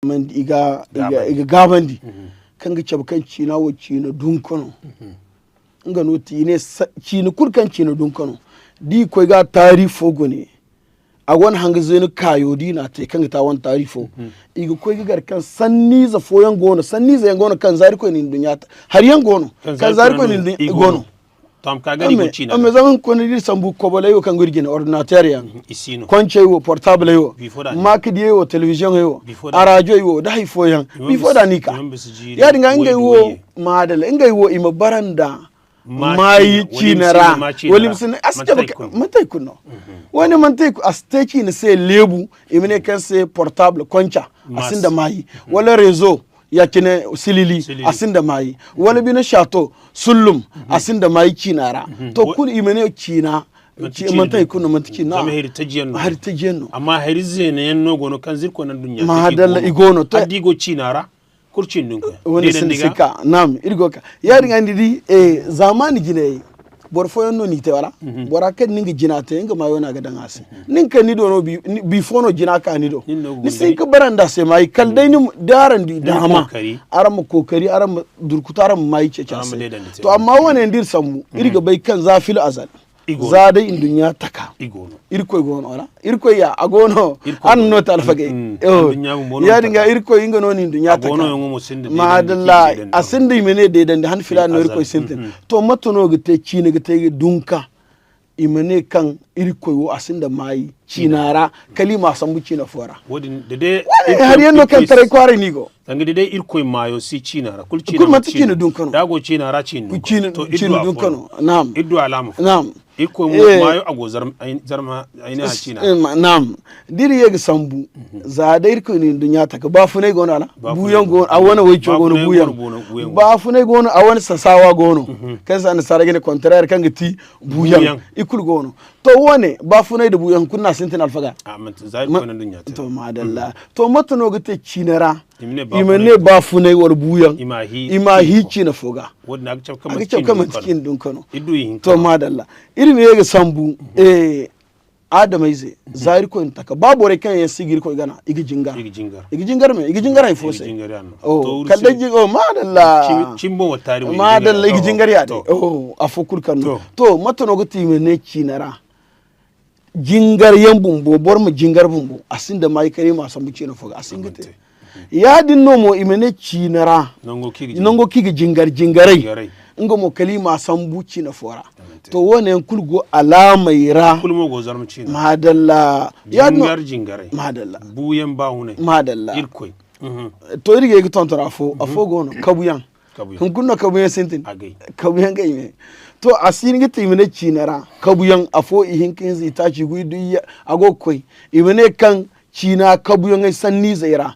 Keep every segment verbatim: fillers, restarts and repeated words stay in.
i ga gaabandi, kaŋ ga cabe kaŋ ciina wo ciina dunka no. Nga no ti i ne ciina kulu kaŋ ciina dunka no, da i koy ga taari fo gune, a wane hanga zeenu kaayo da i n'a te kaŋ ga ti a wane taari fo. I ga koy ga gar kaŋ sanniize fooyaŋ go no, sanniize yaŋ go no kaŋ za Irkoy na i nduɲɲa ta hari yaŋ go no, kaŋ za Irkoy na i nduɲɲa go no. Amma zama hunkuna da iri sambu koboley wo kaŋ go iri jine, ordinateur yaŋ, koncey wo, portabley wo, maakadiyey wo, televiziyoŋey wo, araajey wo, da hari fooyaŋ bifo da no i ka. Ya-din ga ngey wo, maadalla, ngey wo i ma bara nda maayi ciina ra. Wala i ma si ne a si cabe manti hari kulu no. Wo-ne manti hari kulu, a si te ciina se leebu, i ma ne kaŋ se portable konca, a sinda maayi. Wala rezo, ya-cine silili, a sinda maayi. Wala bine shato, sullum, a sinda maayi ciina ra. To kulu i ma ne ciina, manti hari kulu no, manti ciina no. Hari taji yaŋ no. Amma hari zeena yaŋ no go no kaŋ za Irkoy na nduɲɲa te. Maadalla, i go no. To hari da i go ciina ra. Kurcin din ka. Wani sinda si ka, naam, iri go ga ka. Ya-din ga ni di, zaamaani jinayey, boro fooyaŋ no n'i te, wala? Bora kaŋ ni ga jina te, nga maayo no a ga daŋ a se. Nin kaŋ ni do no, bifo no jina ka ni do, ni si hin ga bara nda a se maayi, kala day ni ma, da araŋ di daama, araŋ ma kookari, araŋ ma durkutu, araŋ ma maayi ceeci a se. To amma wo-ne yaŋ da iri sambu, iri ga bay kaŋ za fil azal, za day nduɲɲa taka, Irkoy go no, wala? Irkoy ya, a go no. Araŋ no ti alfagey. Ya-din ga Irkoy nga no na nduɲɲa taka. Maadalla, a sinda i ma ne deedandi han filaana no Irkoy sintin. To mate no ga te ciina ga te dunka, i ma ne kaŋ Irkoy wo a sinda maayi ciina ra, kala i ma a sambu ciina fo ra? Wo-ne hari yaŋ no kaŋ taray kwaaray no i go. Danga da day Irkoy maayo si ciina ra, kulu ciina manti ciina dunka no. Da a go ciina ra ciina dunka no. Naam. Iri du alaama fo. Naam. Irkoy maayo a go zarma, ay ne a ciina. Naam. Da iri ye ga sambu, za day Irkoy na nduɲɲa taka, baafunay go no, wala? Buuyaŋ go no, a wane wayco go no, buuyaŋ. Baafunay go no, a wane sasaawa go no. Kaŋ se annasaara ga ne contraire, kaŋ ga ti buuyaŋ. I kulu go no. To wo-ne, baafunay nda buuyaŋ, hunkuna no a sintin alfaga. To maadalla. To mate no ga te ciina ra? I ma ne baafunay wala buuyaŋ, i ma a hi ciina fo ga. A ga cabe kaŋ manti ciina dunka no. To maadalla. Iri ma ye ga sambu, adamayze, za Irkoy na taka, ba borey kaŋ yaŋ si ga Irkoy gana, i ga jingar. I ga jingar me, i ga jingar hari fo se. Kala day, maadalla. Maadalla, i ga jingar ya-din. Afo kulu kaŋ no. To mate no ga te i ma ne ciina ra? Jingar yaŋ bumbo, boro ma jingar bumbo, a sinda maayi kala i ma a sambu ciina fo ga, a si hin ga te. Ya-din no mo i ma ne ciina ra, nango kaŋ i ga jingar jingaray, nga mo kala i ma a sambu ciina fo ra. To wo-ne yaŋ kulu go alaamey ra. Maadalla. Jingar jingaray. Maadalla. Buuyaŋ, baahunay. Maadalla. Irkoy. To iri ga ye ga tonton afo, afo go no, kabuyaŋ. Hunkuna no kabuyaŋ sintin. Kabuyaŋ ga i me. To a si hin ga te i ma ne ciina ra kabuyaŋ, afo, ihinka, hinza, itaaci, gu, iddu, iyye, a go ga koy. I ma ne kaŋ ciina kabuyaŋey sanniizey ra,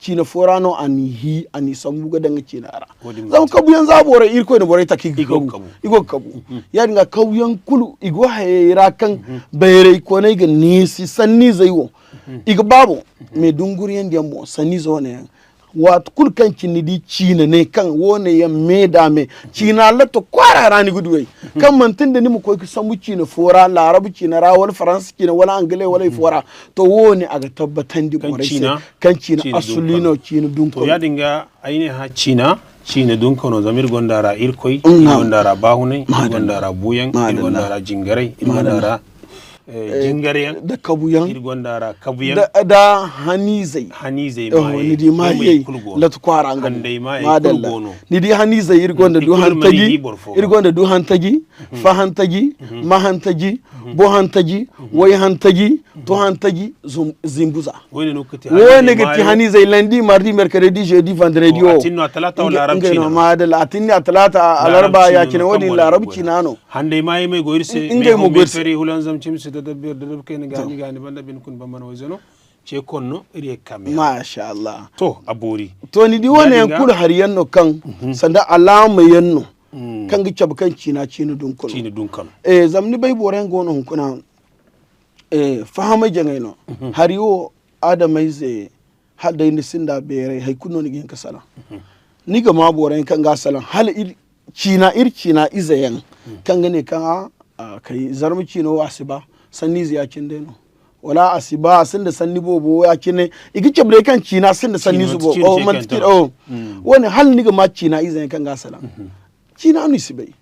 ciina fo ra no a n'i hi, a n'i sambu ga daŋ ciina ra. Zama kabuyaŋ za borey, Irkoy na borey taka i ga kabu. I go ga kabu. Ya-din ga kabuyaŋ kulu i go hayey ra kaŋ bayray kooney ga niisi sanniizey wo. I ga ba boŋ, me dunguriyaŋ diyaŋ boŋ sanniize wane yaŋ. Waati kulu kaŋ cine ni di ciina ne kaŋ wo-ne yaŋ me da me, ciina latta kwaara ra ni ga du ey. Kaŋ manti nda ni ma koy ga sambu ciina fo ra, laarabu ciina ra, wala faransa ciina, wala angale, wala ifo ra, to wo-ne a ga tabbatandi borey se kaŋ ciina asuli no, ciina dunka no. To ya-din ga ay ne hã, ciina, ciina dunka no, zama iri gonda a ra Irkoy, iri gonda a ra baahunay, iri gonda a ra buuyaŋ, iri gonda a ra jingaray, iri gonda a ra jingaryaŋ, da kabuyaŋ, iri gonda a ra kabuyaŋ, da haniizey. Haniizey maaye, ni di maayey, latu kwaara nga no. Maadalla. Ni di haniizey, iri gonda du hantaji, iri gonda du hantaji, fa hantaji, ma hantaji, bo hantaji, way hantaji, to hantaji, zimbuza. Wo-ne ga ti haniizey, lundi, mardi, mercredi, jeudi, vendredi wo. Maadalla, a tinni, a talaata, a larba, ya-cine wo-din laarabu ciina no. Handey maayey may go iri se, ngey mo go iri se. Hulanzam cimi se dadabir dadab kayna gaani gaani banda bin kun bambana wayzano. Ce konno iri ye ga ka me. Masha Allah. To a boori. To ni di wo-ne yaŋ kulu hari yaŋ no kaŋ sanda alaama yaŋ no kaŋ ga cabe kaŋ ciina, ciina dunka no. Ciina dunka no. Zama ni bay boro yaŋ go no hunkuna, fahamay jaŋay no. Hari wo, adamayze, hala day ni sinda beeray, hay kulu no ni ga hin ga salaŋ. Ni ga ma boro yaŋ kaŋ ga salaŋ hala iri ciina, iri ciina ize yaŋ kaŋ ga ne kaŋ a, a kay, zarma ciino wo a si ba, sanniize ya-cine day no. wala a si ba, a sinda sanni boobo ya cine. I ga cabe day kaŋ ciina sinda sanni zubo. Manti ciina, oh. Wane hala ni ga ma ciina ize yaŋ kaŋ ga a salaŋ. Ciina no i si bay.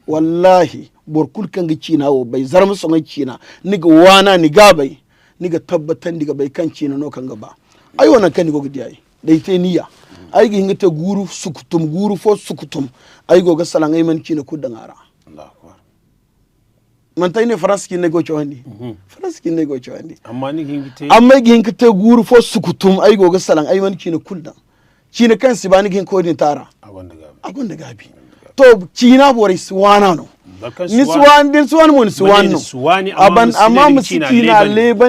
Wallahi, boro kulu kaŋ ga ciina wo bay, zarma soŋay ciina, ni ga waana, ni ga a bay, ni ga tabbatandi ga bay kaŋ ciina no kaŋ ga ba. Ay wo, nangu kaŋ ni go ga di ay, day te ni ya. Ay ga hin ga te guuru sukutum, guuru fo sukutum. Ay go ga salaŋ, ay mana ciina kulu daŋ a ra. Manti ay ne Faransa ciina no ay go ga cawandi? Faransa ciina no ay go ga cawandi. Amma ay ga hin ga te guuru fo sukutum, ay go ga salaŋ, ay mana ciina kulu daŋ. Ciina kaŋ si ba, ni ga hin ka wo-din te a ra. A gonda gaabi. To, ciina borey si waana no. Ni si waani, da ni si waani mo, ni si waani no. Amma ma si ciina leeban.